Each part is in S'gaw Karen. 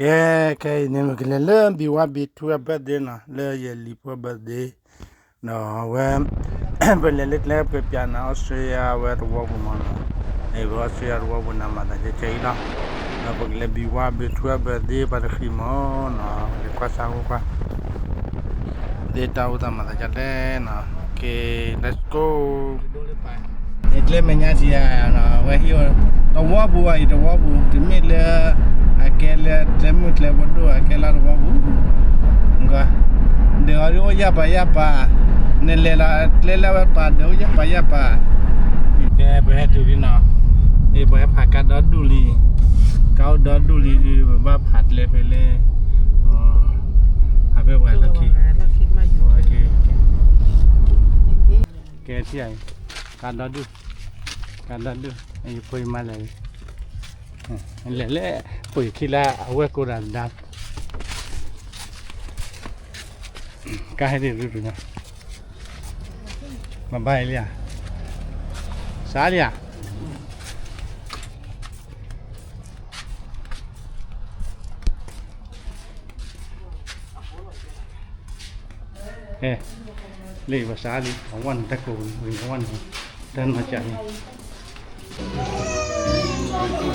ကဲ, ခဲအံၤန့ၣ် ပကလဲၤလၢ ဘံဝါဘံထူ အ birthday နီၤ, လၢယလံၤဖိအ birthday ဒီးအဝဲ ပလဲၤလၢကျဲ ပပၠးနၤ အီစထြ့လယါ အဝဲသဝီပူၤမးနီၤ, အဝဲအီစထြ့လယါသဝီပူၤန့ၣ် မၤသးကဲကဲအံၤလီၤ, ဒီးပကလဲၤ ဘံဝါဘံထူ အ birthday ပှၤတဃံမးနီၤ, လဲၤကွၢ်စၢ်ဂီၢ်ကွၢ် သ့ၣ်တၢ်အိၣ်သးမၤသးဒ်လဲၣ်နီၤ, ကဲ, let's go. ကျဲမဲာ်ညါထံဧါ, ဝဲဟံၣ် သဝီပူၤအံၤ သဝီပူၤ တမ့ၢ်လၢ အကဲလၢကျဲမုၢ်ကျဲဘိဒိၣ် အကဲလၢသဝီပူၤ, ဒီးအီၤဒ်အိၣ်ယၢ်ပၤယၢ်ပၤ, နလဲၤလီၤကျဲလၢအဝဲပၤဒီးအိၣ်ယၢ်ပၤယၢ်ပၤ, ကဲ ပဟဲတုၤလံနီၤ, အ့ ပှၤဟဲဖးကါဒီဒူၣ်လံ, ကါအိၣ်ဒီဒူၣ်လံ ပဘၣ်ဖးကျဲဖဲလဲၣ်, ဖးဖဲပှၤလီၢ်ခံ ကဲထံၣ်အံၤ, ကါဒီဒူၣ်, ကါဒီဒူၣ်, ယဖိယမါလဲၤ, လဲၤလၢ ပှၤခံလၢအဝဲၢ်ကိးဒၣ်ဒါ, ကါဟဲဒ်ဒူၣ်ဒူၣ်နီၤ, မၤဘါအံၤလံဧါ, စးလံဧါ. လၢပစးလံ အဝဲန့ၣ်တၢ်ကိးပူၤန့ၣ် အဝဲန့ၣ် တၢ်နီၢ်ကၠးန့ၣ် မ့ၢ်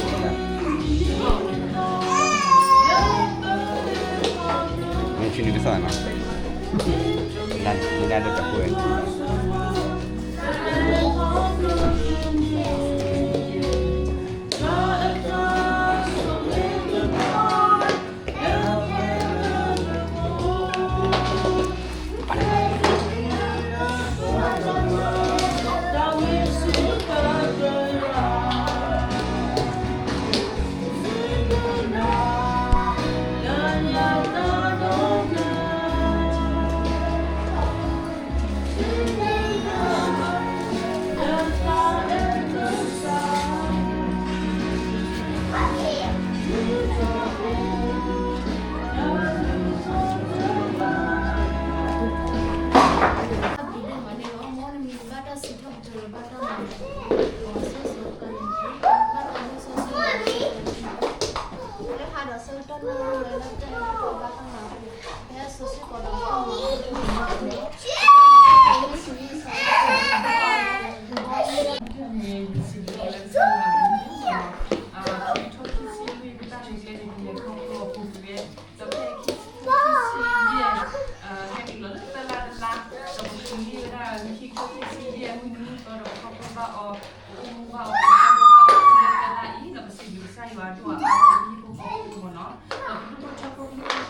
ဆံနုၤကစၢ်နီၤ နၤလၢတၢ်ကွဲး ဒီးပအိၣ်မူဘၣ်အီၤ ပအိၣ်မူဘၣ်အီၤ ပသးဘၣ်အီၤ ပသးဘၣ်အီၤ လၢသၢလါအံၤ ဒီးပစံးဘျုးကစၢ်ယွၤဒိၣ်အါအါ လၢဟံၣ်ဖိဃီဖိမ့ၢ်နီၤ ဒီးပဒူၣ်ဖိထၢဖိ ပဒူၣ်ဖိထၢဖိ ပဖိတအိၣ်အါမးလီၤ ဒီးလီၤဆီဒၣ်တၢ်လၢအဝဲမ့ၢ်ဒီမါအီၤခံဂၤန့ၣ် ဒီးပဖိခွါ ဒီးလီၤဆီဆီလၢဖိခွါခံဂၤအံၤ ပန့ၢ်ဘၣ်ယံၤလၢခံဆၢက့ၤလၢသၢလါညါအံၤ လၢခံဆံသၢသီ အနီၢ်ကီၢ်ကီၢ်လၢအ birthday တဘၣ်ဝဲဒၣ်လၢခံဆံဆံမ့ၢ်နီၤ ဘၣ်ဆၣ်နာ်က့ဟီဒ်ဒီး မ့ၢ်မုၢ်မုၢ်သီသီ ခီပညီန့ၣ်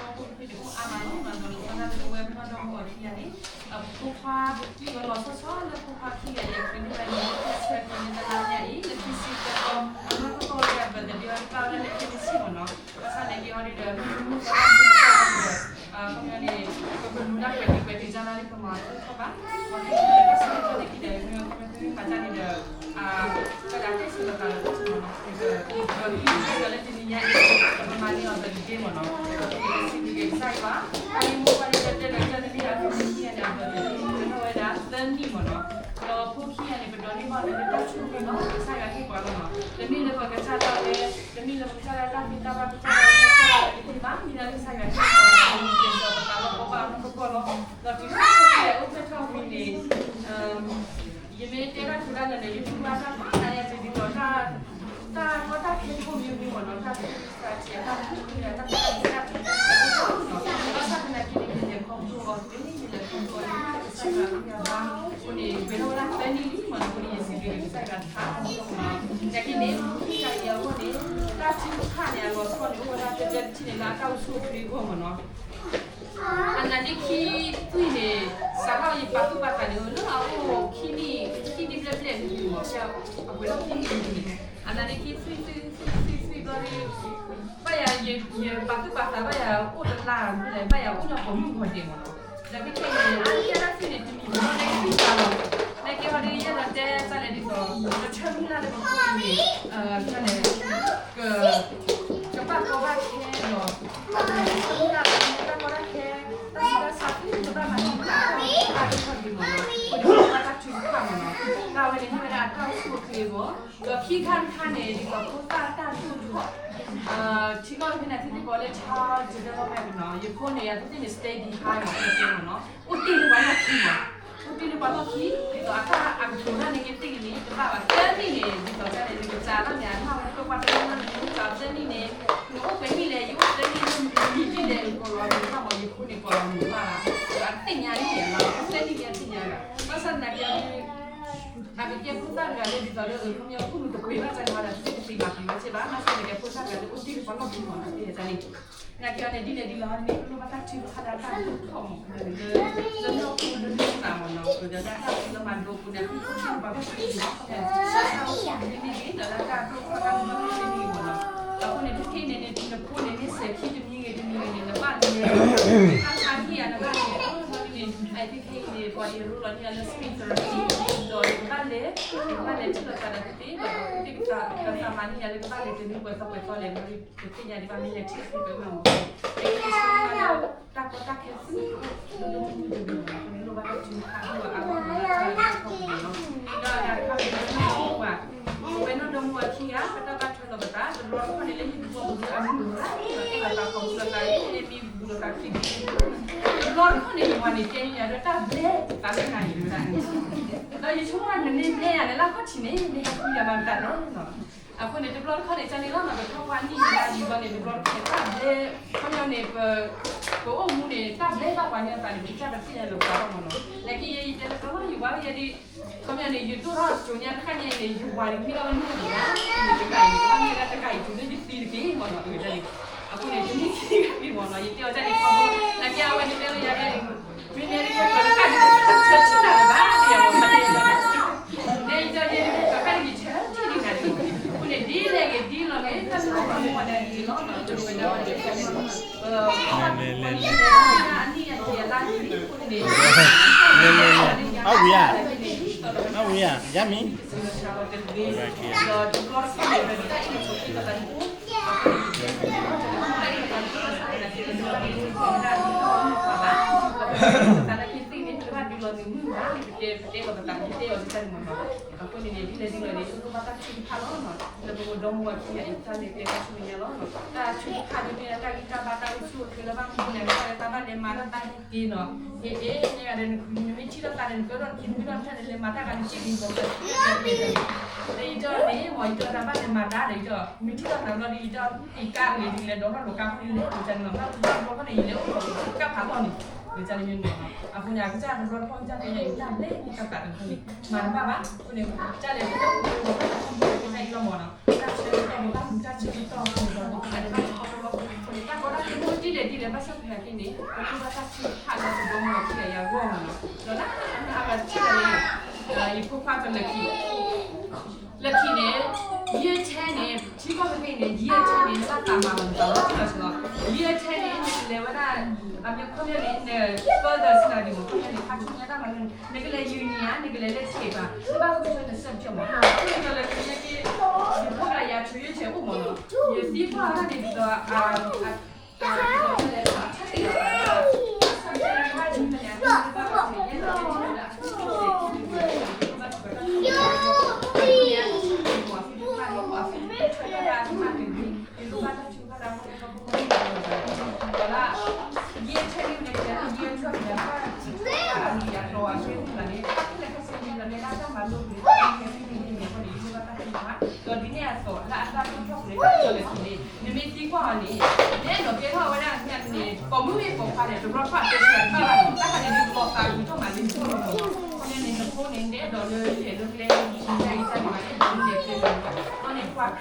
ပကလူၤတၢ်ကွဲးဒံကွဲးက့ၤကၢ်လၢလၢပမၤသ့ထီၣ်ဘၣ် ပှၤကညီလၢတၢ်ဆၢကတီၢ်န့ၣ်က့ၤဒီး မ့ၢ်ခီပညီမၤတၢ်န့ၣ်ဒီး ပဒၣ်တဲဆၢလီၤသးလီၤတၢ်မ့ၢ်နီၤ ဒီးလၢတနံၤညါအံၤ ပမၤန့ၢ်အီၤ birthday မ့ၢ်နီၤ ဒီးပစံးဘျုးက့ၤကစၢ်ယွၤ အအံၤမိၢ်ပှၢ်လၢတဲဒီး ကၢ်လၢလံအဖိခံဂၤန့ၣ် အ birthday န့ၣ် ကထီၣ်ဝဲဒၣ်သၢနံၣ်မ့ၢ်နီၤ ဒီးဖိခံဂၤန့ၣ် ပဒိးန့ၢ်ဘၣ်လၢတၢ်ထူၣ်ဖျဲးလီၤ ကစၢ်ယွၤဟ့ၣ်ပှၤလီၤနီၤ တမ့ၢ်လၢပကစၢ်ဒၣ်ဝဲ တမ့ၢ်လၢပကစၢ်ဒၣ်တၢ်ဖံးတၢ်ဘၣ် ကစၢ်ဒၣ်ဝဲတမ့ၢ်ဘၣ် မ့ၢ်ဒၣ်လၢကစၢ်ယွၤဟ့ၣ်ပှၤလီၤ ပကဲဒီးပသးလီၤကီဘၣ်အနီၢ်ကီၢ်ကီၢ်လီၤ ဒီးတုၤလၢပကဲအိၣ်ဖျဲၣ်ထီၣ်ဝံၤန့ၣ် ယမ့ၢ်တဲတၢ်ထူးတၢ်တီၤန့ၣ် ယတူၢ်ဘၣ်တၢ်ဖးနးယၤစ့ၢ်ကီး တၢ်ကီတၢ်ခဲကိးမံၤမံၤမ့ၢ်နီၤ တၢ်သူၣ်ဆးဆး တၢ်သူၣ်ဆးဆး တၢ်သူၣ်ဆးဆး ဘၣ်ဆၣ်သနာ်က့န့ၣ် ယလဲၤခီဖျိအီၤသ့ ယလဲၤခီဖျိအီၤသ့ ကစၢ်ယွၤအဂံၢ်အဘါ အဃိန့ၣ် ပှဲၤထီၣ်ဝဲဒၣ်သၢနံၣ်လံမ့ၢ်နီၤ အဃိန့ၣ် ယစံးဘျုးကစၢ်ယွၤတခါအံၤမ့ၢ်နီၤ နာ်က့န့ၣ် ဖိခံဂၤအံၤအဂီၢ်န့ၣ် တၢ်ထုကဖၣ်န့ၣ် အလီၤဆီန့ၣ် အိၣ်ဝဲဒၣ်တဲတဲတထံၣ်န့ၣ်လၢအတၢ်အိၣ်ဆူၣ်အိၣ်ချ့အဂီၢ်မ့ၢ်နီၤ အနံၣ်ခံသွံၣ်န့ၣ် စးထီၣ်ယပာ်သူၣ်ပာ်သးန့ၣ် လၢအအိၣ်ခံနံၣ် ခံနံၣ်ဘျဲၣ်ဘျဲၣ်န့ၣ်မ့ၢ် ဖဲအပှဲၤထီၣ်ခံနံၣ်န့ၣ် အနံၣ်ခံသွံၣ် သွံၣ် သွံၣ် သွံၣ် သွံၣ်ဘျီဒီး ဘၣ်ယၤ ယပာ်သူၣ်ပာ်သးဘၣ်ယၤအိၣ်တလါမ့ၢ်လဲၣ် ဘၣ်ယၤအိၣ်လၢပှၤမုၢ်ဂီၤဒဲးမ့ၢ်နီၤ ဒီးခဲခဲအံၤန့ၣ် အါတက့ၢ်တၢ်သွံၣ်န့ၣ် တမံၤမ့ၢ်နီၤ နကသံၣ်သးလီၤ နကဟီဒ်ယဲၢ်ဒီးတဲတၢ်လဲၣ်ဒ်သိး ပဆၢမုၢ်လၢ်လၢပဖိအံၤန့ၣ် တၢ်လဲၣ် က ကဘၣ်ကီဘၣ်ခဲဒီး တၢ်ကီတၢ်ခဲ တၢ်ဆူးတၢ်ဆါ တၢ်ဘၣ်ကဘၣ်ထီၣ်ဒံးမ့ၢ်နီၤ အိၣ်ဒံးဘၣ်တၢ်ထုကဖၣ်မ့ၢ်နီၤ တၢ်ဝဲန့ၣ်မ့ၢ်ဝဲဒၣ်အတၢ်အိၣ်ဆူၣ်အိၣ်ချ့အဂီၢ် ဒီးခံခါတခါန့ၣ် ဒ်သိးဖိသၣ်တၢ်ဒိၣ်ထီၣ် ထံကီၢ်တဘ့ၣ်န့ၣ် သုသ့ၣ်ကိးလၢ child development နီၤ, ယဖိန့ၣ် အသုသ့ၣ်န့ၣ် steady high မ့ၢ်နီၤ, အိၣ်တ့ၢ်လၢပှၤလီၢ်ခံမ့ၢ်, အိၣ်တ့ၢ်လၢပှၤလီၢ်ခံ, ဒ်သိးအတၢ်အကတိၤတၢ်န့ၣ်က့ၤသ့ၣ်ဂ့ၤန့ၣ် တဘၣ်ဘၣ်, သၢနံၣ်န့ၣ် ဒ်သိးတၢ်န့ၣ် နကစးလၢန့ၣ် အနၢ်ဝဲလၢပှၤတနီၤနီၤန့ၣ် နကစးသၢနံၣ်န့ၣ် နအိၣ်ပှဲၤနံၣ်လဲၣ် ယအိၣ်သၢနံၣ်လၢမံၤဒ်လဲၣ် ကိးလီၤမုာ်ဘၣ်မ့ၢ် ယဖိန့ၣ် ကိးလီၤမုာ်ဘၣ်လၢ အသ့ၣ်ညါန့ၣ်လီၤ, သၢနံၣ်န့ၣ်အသ့ၣ်ညါလီၤ, ဘၣ်ဆၣ်သနာ်က့ အကကဲဖိသၣ်တဂၤလၢဒ်သိးလၢ ခီပညီ ကူၣ်မုာ်တပှ့ၤဘၣ်တၢ်န့ၣ်ဒီး သုတသ့ဘၣ်ပှ့ၤဝဲစ့ၢ်ဘၣ်, ဘၣ်ဆၣ်သနာ်က့ဖိသၣ်တဂၤလၢအိၣ်တ့ၢ်လၢပှၤလီၢ်ခံမ့ၢ်နီၤ သ့ၣ်ညါန့ၣ်, သနာ်က့အီၤန့ၣ် ဒ်လဲၣ်ဒ်လဲၣ်န့ၣ် ပလိၣ်ဘၣ်တၢ်ထုကဖၣ်ဒီးတၢ်ဒိၣ်ထီၣ်မ့ၢ် လၢလၢလၢလၢပူၤလၢလၢသးမ့ၢ်နီၤ, ပဒီးတၢ်ထုကဖၣ်လၢမၤလိပူၤန့ၣ် ပှၤကစၢ်လၢမၤလိပူၤန့ၣ် အမ့ၢ်န့ၣ်ဂ့ၤ ဒီးတၢ်ဒိၣ်ထီၣ်တၢ်မၤလိန့ၣ်မ့ၢ်နီၤ, အဃိန့ၣ် တထံၣ်န့ၣ်န့ၣ် နဖိန့ၣ် မ့ၢ်စဲၤခံတမံၤဂ့ၤတမံၤဂ့ၤန့ၣ် နဘၣ်လဲၤ တၢ်ခါဟ့ၣ်ယၤနဘၣ်လဲၤ န့ၣ် အသ့ၣ်ခဲအံၤန့ၣ် ပှၤအံၤရိလီၤန့ၢ်ယၤလၢ speech therapy ဒီးယကဘၣ်လဲၤ ယကဘၣ်လဲၤထံၣ်လိာ်သးဒီးသ့ၣ်သ့ၣ်ဒီး သ့ၣ်ကသးမၤန့ၢ်ယၤလၢကဘၣ်လဲၤတနွံပှဲၤသီပှဲၤသီလဲၣ် ပသ့ၣ်ညါဒံးဘၣ် မ့ၢ်လဲၤထံၣ်သ့ၣ်ပှဲၤမးမ့ၢ် တၢ်ကီတၢ်ခဲသု ဒိၣ်ဒိၣ်မုၢ်မုၢ်တမံၤမ့ၢ်နီၤ ပလိၣ်ဘၣ်တၢ်ထုကဖၣ် ဒီးတၢ်တခါန့ၣ် ပဝဲနီၢ်ဒီမါဝၤခံဂၤ ပတၢ်ဘၣ်ထွဲလိာ်ပသး တဘျီတခီၣ်န့ၣ် လၢဟံၣ်ပူၤပူၤအမုၢ်မုၢ် တၢ်သးဖီၣ်မုၢ်လီၤသး လၢမံပူၤလီၤသးခံ တဘျီတခီၣ်န့ၣ် ယဝၤန့ၣ်တဲန့ၢ်ယၤဒီးတၢ်ဘျဲ သးလၢနၤန့ၣ် ဒီးယဆိကမိၣ်နမ့ၢ်ဘျဲယၤန့ၣ် လၢခီၣ်ထံးန့ၣ် မ့ၢ်ဟဲဃုယၤမၤမတၤလဲၣ်နီၤ အဃိန့ၣ် တဘျီတခီၣ်န့ၣ် ကန့ၣ်လီၤနီၤ ပထီၣ်ပှၤနံၣ်ယၤယံၤဘျီန့ၣ် တဘျီတခီၣ်န့ၣ် တၢ်ဘျဲ ခီပညီန့ၣ် ပ ပအိၣ်မူန့ၣ် တၢ်ဘျဲဘၣ်ပှၤညီသးန့ၣ် ပကစၢ်တသ့ၣ်ညါလၢၤဘၣ်လီၤမ့ၢ်နီၤ နာ်က့ယဲယတဲလၢတၢ်လီၢ်ယံၤဝဲယဲဒ် ခီပညီန့ၣ် ယဒိၣ်ထီၣ်စိၤညါတခါညါအံၤန့ၣ် ယဝၤန့ၣ်မ့ၢ်ဒၣ်ဝဲနၢ်တဂၤ တဂၤအံၤ တဘၣ်မ့ၢ်ဒၣ်တဂၤအံၤတုၤလၢယသံတက့ၢ်မ့ၢ်နီၤ အဝဲဒၣ်န့ၣ် အဃိန့ၣ် တမ့ၢ်သံတဂၤအံၤမ့ၢ်နီၤ ယတဲအီၤဒ်န့ၣ်ခီဖျိ နာ်က့အဝဲန့ၣ်တဲလၢယၤဒ်န့ၣ် မ့ၢ်နဲဒ်ကဲပှၤတဖၣ်န့ၣ် ဆၢထံၣ်တၢ်လၢၤဘၣ် တဲယၤမ့ၢ် နဲအံၤဒ်န့ၣ် ပှၤတဖၣ်န့ၣ် ဆၢထံၣ်ဒံးနၤန့ၣ် အဃိန့ၣ် ဒ်လဲၣ်ဂ့ၤဒ်လဲၣ်ဂ့ၤ တၢ်ဆိကမိၣ်န့ၣ် မ့ၢ်ဝဲဒၣ် အဝံၤဧါ, အဝံၤဧါ, ယါမံၤ, အဃိန့ၣ်န့ၣ် ဒ်လဲၣ်ဒ်လဲၣ်န့ၣ် ပလိၣ်ဘၣ်တၢ်ထုကဖၣ်လီၤနီၤ လၢပကဒီမါဝၤခံဂၤအံၤတၢ်လဲၤကျဲတၢ်ဆူမဲာ်ညါလီၤ. တၢ်ထုကဖၣ်ဒ်န့ၣ် တၢ်ဂံၢ်တၢ်ဘါတၢ်အိၣ်ဆူၣ်အိၣ်ချ့လၢဘၣ်မနုၤလဲၣ် တၢ်ဘၣ်လဲၤမၤတၢ်သ့နီၤ ဟ့ၣ်အ့ၣ် န့ၣ်ဂၤဒီး နမ့ၢ်ထံၣ်လိာ်သးဒီး နကဲထီၣ်နခံနမ့ၢ်ထံၣ်လိာ်သးဒီး နကဲထီၣ်နခံနမ့ၢ်ထံၣ်လိာ်သး လၢယတီန့ၣ် မ်ယတီတၢ်ဘၣ်လဲၤမၤတၢ်ဒီးယတီ မ့ၢ်ထံၣ်လိာ်သးဘျီဒီး ယတီအံၤကါဂ့ၤဒ်လဲၣ် ဒီးထီၣ်လိာ်ကါဖိဒ်လဲၣ် ဝဲဒၣ်န့ၣ်လီၤ ဘၣ်ဘျီဘျီခီန့ၣ် ယလဲၤအိၣ်ဒီးကါဖးလီၢ်န့ၣ် ဝဲဒၣ်န့ၣ်မ့ၢ်နီၤ အဃိန့ၣ် အကစၢ်တဘျီတခီၣ်ကစၢ်တဲယၤအံၤ တၢ်ဘျဲန့ၣ်တၢ်သးတခီန့ၣ် မၤတဘၣ်ဘၣ် အဃိန့ၣ် ကစၢ်လဲၤတၢ်အိၣ်ဒီး တၢ်အိၣ်ဒီး တၢ်အံၤလီၤမ့ၢ်နီၤ တၢ်ဆၢကတီၢ် တၢ်ဆၢကတီၢ်ဒီး တၢ်ကီတၢ်ခဲဒ်လဲၣ်ဒ်လဲၣ် ဘၣ်ဆၣ်သနာ်က့န့ၣ် ပလိၣ်ဘၣ်တၢ်ထုကဖၣ်လၢပဒီမါဝၤခံဂၤအဂီၢ်မ့ၢ်နီၤ ဒီးလၢအမ့ၢ်အဂၤတထံၣ်န့ၣ် ယဖိခွါတလၢခံ လၢခံန့ၣ် ယဲၢ်ထဲန့ၣ် ထံကီၢ်ဖဲန့ၣ် ယဲၢ်ထဲန့ၣ် နဘၣ်သးမၤလီၤနသးလီၤ ယဲၢ်ထဲန့ၣ် နကလဲၤဝဲဒၣ် အမ့ၢ်ခီပညီန့ၣ် န further study မ့ၢ်ခီပညီန့ၣ် ခါဆူညါတၢ်မၤလိန့ၣ် နကလဲၤ union နကလဲၤလၢ state ဘၣ် နဘၣ်ဃုထၢန subject မ့ၢ် အဃိန့ၣ်ဒီးလၢခံန့ၣ်က့ ယဖိခွါယၤ ဆၢယဲၢ်ဆဲးအိၣ်မ့ၢ်နီၤ ယသံကွၢ်အီၤန့ၣ်ဒ်သိး ဒီးဒ်န့ၣ်အသိး လၢအတၢ်ဒိၣ်ထီၣ်ပူၤန့ၣ် တၢ်ခဲလၢာ်ခဲဆ့န့ၣ် နမ့ၢ်သံကွၢ်အီၤန့ၣ် နအဲၣ်ဒိးကဲထီၣ်ဝဲဒၣ်န့ၣ် ပိာ်မုၣ်မ့ၢ်ပိာ်ခွါန့ၣ် တဘျီတခီၣ်တဲဆၢတဘၣ်ဘၣ်န့ၣ် တၢ်ခါန့ၣ်ဒ်လီၤသးကွံာ်ထီၣ်မးလံ တဘျီလီၤမး အဃိန့ၣ်န့ၣ် နဖိန့ၣ် နအဲၣ်ဒိးလၢယအဲၣ်ဒိးကျဲ ယတၢ်အံၤတၢ်န့ၣ်မး နအဲၣ်ဒိးလၢယကျဲမး အဃိန့ၣ် ပှၤခရံာ်ဖိန့ၣ် ပအဲၣ်ဒိးတဲတၢ်န့ၣ် ပှၤခရံာ်ဖိန့ၣ် ပအဲၣ်ဒိးတဲန့ၣ် ခရံာ်ဖိအဖိအလံၤလီၤ နသးန့ၣ်လၢအဖိန့ၣ် ကဆၢတဲာ်လီၤသးန့ၣ်သးတၢ်ကီဘျီမး အဃိန့ၣ် ဒ်လဲၣ်ဒ်လဲၣ်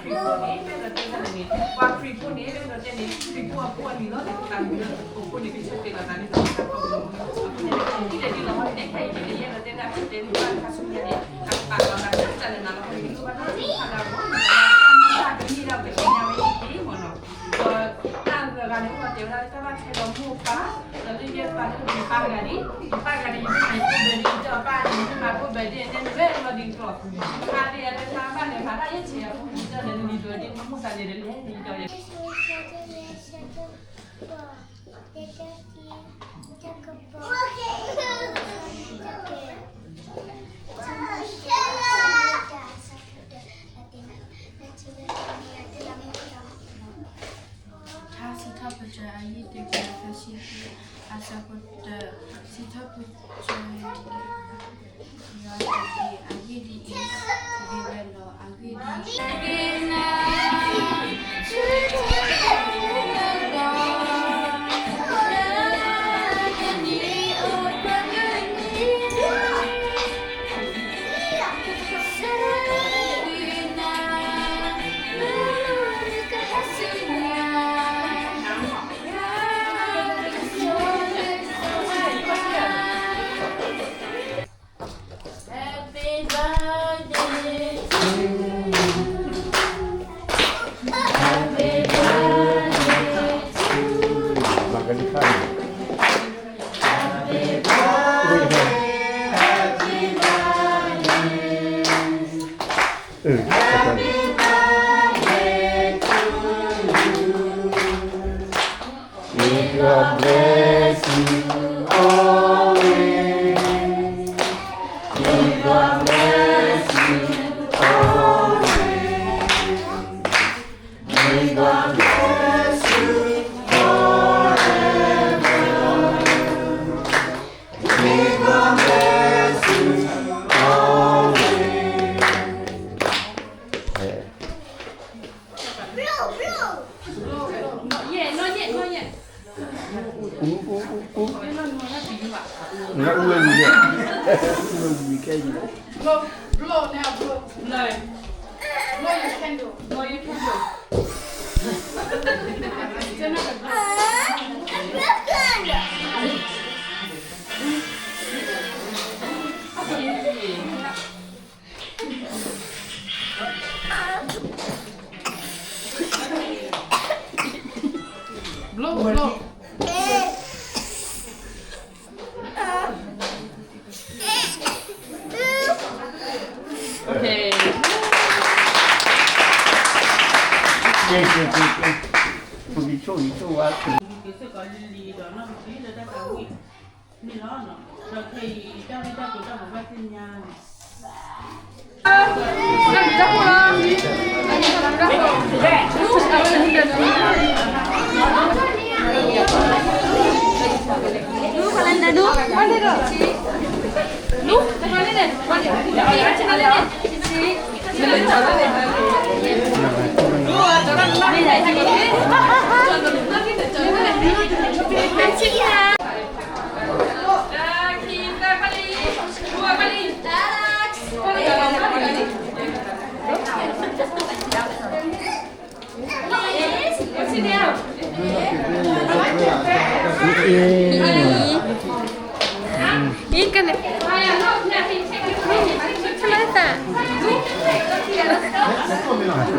အဃိန့ၣ် ခဲအံၤန့ၣ် ယအဲၣ်ဒိးတဲဒၣ် တဲန့ၣ် ဘၣ်ခါဆူညါန့ၣ် အကပာ်လီၤသး ကစၢ်လၢနၤလီၤ အဃိန့ၣ် ယလိၣ်ဘၣ်တၢ်ထုကဖၣ်လၢအဂီၢ် တၢ်ကမ့ၢ်ဒၣ်ကသ့ၣ်ညါဝဲသ့ၣ်သ့ၣ်မ့ၢ်နီၤ ဒီးတၢ်ဂၤဂၤန့ၣ် အိၣ်ဒီးတဲဝဲဒၣ် တၢ်ဘၣ်ထွဲဒီးမိၢ်ပၢ် ဒီးလၢယဲၢ်ပၢ်လၢယပၢ်တဂၤန့ၣ် ယပၢ်တဂၤန့ၣ် ယမ့ၢ်မၤယဖိဘၢၣ်ဒ့ ယတဲအီၤပၢ်န့ၣ် ယမ့ၢ်မၤဖိဘၢၣ်ဒ့ နဲနဝဲလီၤဒ်ကျီၢ် ခါဒ့အလဲၤမၤဘၣ်လဲၤမၤတၢ်ယဲၢ်ဆဲးအပူၤ ယတဲလဲၤနလံၤဒိးဒ့ မိၢ်သးလဲၤဒီးလဲၤ ယတဲ Thank you. ယံၤတကယၤသၢဆံသၢ အဆၢဖိတၢ, စံးထီၣ်ပတြၢၤယွၤတက့ၢ်. အဂ့ၢ်ဒ်အံၤ, ဒ်ဝဲလီၤအဂ့ၢ်ဒ်အံၤ. Happy birthday to you. Happy birthday to you. Happy birthday, happy birthday. Happy birthday to you. May God bless you always. May God bless you always. May God bless you forever. May God bless you always. Blow, blow now, blow. Blow. Blow your candle. Blow your candle. Turn on the blow. Blow, blow. Okay. Thank you, thank you.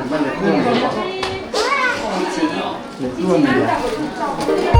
ပကဆိၣ်ဂ့ၤဆိၣ်ဝါ